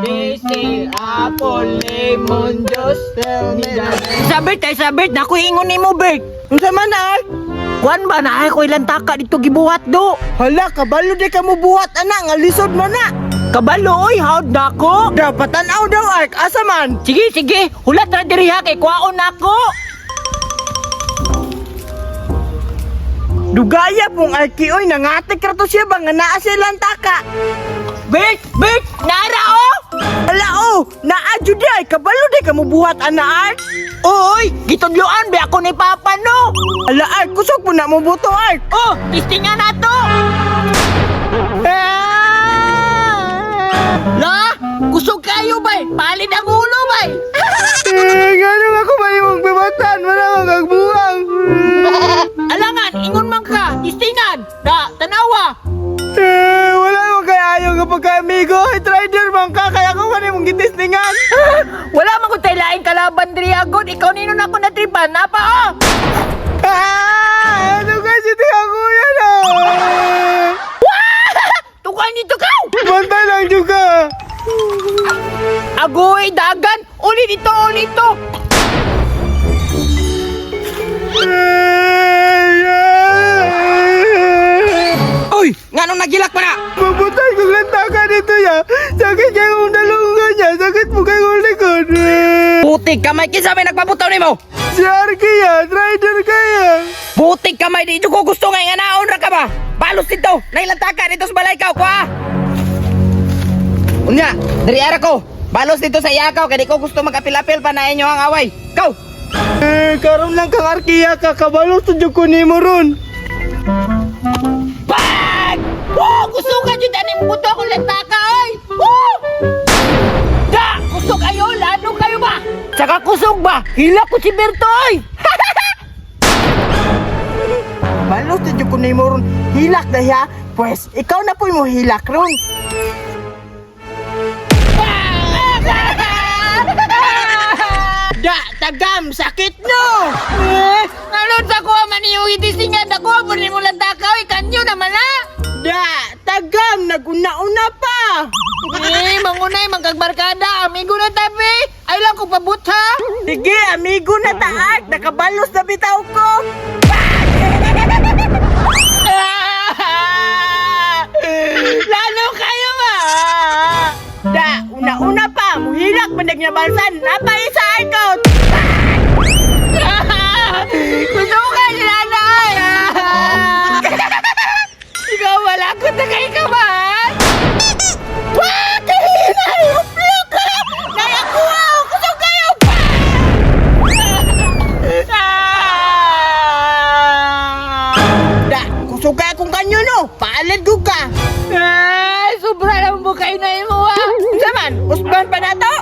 B, C, apple, lemon, juice. Tell me that. Sa Bert, ay sa Bert, naku ingon nimo, Bert. Unsa man ah? Kuan ba na ay ko ilang taka dito gibuhat do. Hala, kabalo di ka mo buhat ana, nga lisod man na. Kabalo oy, howd na ako. Dapat tan-aw daw Ark, asa man? Sige, sige, hulat ra diri ha kay kuwaon na ako. Dugaya pong Arki oy, nangatik ra to siya ba nga naa siya lantaka. Bert, Bert, nara oh. Hala oh, naa jud di ay kabalo di ka mo buhat ana Ark. Oy, gitudloan ba ako ni Papa no? Hala Ark, kusog mo na mo buto Ark. Oh, tistingan na to. Ah! La, kusog kayo bay. Palid ang ulo bay. Eh, ngano nga ko man imong bibatan, wala man kag buwang. Alangan, ingon man ka. Tistingan. Da, tanawa. Eh, wala man kay ayo nga pagka-amigo, rider man ka kaya ko man imong gitisningan. Wala man ko tay laing kalaban diri agod. Ikaw nino na ako natripan. Napa oh. Ah, ano kasi di ako yan ah. Tukan nito ka. Bantay lang juga. Agoy, dagan. Uli dito, uli dito. Uy, nganong nagilak pa na? Mabutay kong lantaka dito ya. Sakit kay kong dalungan niya. Sakit mo kay kong likod. Putik kamay kinsa may nagpabutaw nimo? Si Arky ya, rider kaya. Putik kamay di ko gusto nga inganaon ra ka ba? Balos dito, nailantaka dito sa balay kaw kuha. Unya, diri ara ko. Balos dito sa iyakaw kay di ko gusto magapil-apil pa na inyo ang away. Kaw. Eh, karon lang kang Arky ya ka kabalo sa jud ko nimo ron. Bag! Woo! Kusog ka jud ani mo buto akong lantaka oy. Woo! Da, kusog ayo, lano kayo ba? Tsaka kusog ba? Hila ko si Berto oy. Balos sa jud ko nimo ron. Hilak na ya. Pues, ikaw na po mo hilak ron. Da, tagam, sakit no. Eh, ngalon sa kuha man yung itisingan ako, mo ni mo lantaka oy, kanyo naman ha. Da, tagam, naguna-una pa. Eh, mangunay, mangkagbarkada, amigo na tabi. Ay lang ko pabut ha. Sige, amigo na ta Ark. Nakabalos na bitaw ko. Lalo kayo ba? Da, una-una pa, muhilak mandag nga balsan. Napa isa Ark. Gusto ko kayo nanay! Ikaw wala ko na kay kaman! Wah! Kahinay! Uplok ka! Nayakuha! Gusto kayo! Da, kusog ka akong kanyo no. Paalad ko ka. Ay, sobra naman mo kayo na imo ah! Unsa man? Usban pa nato?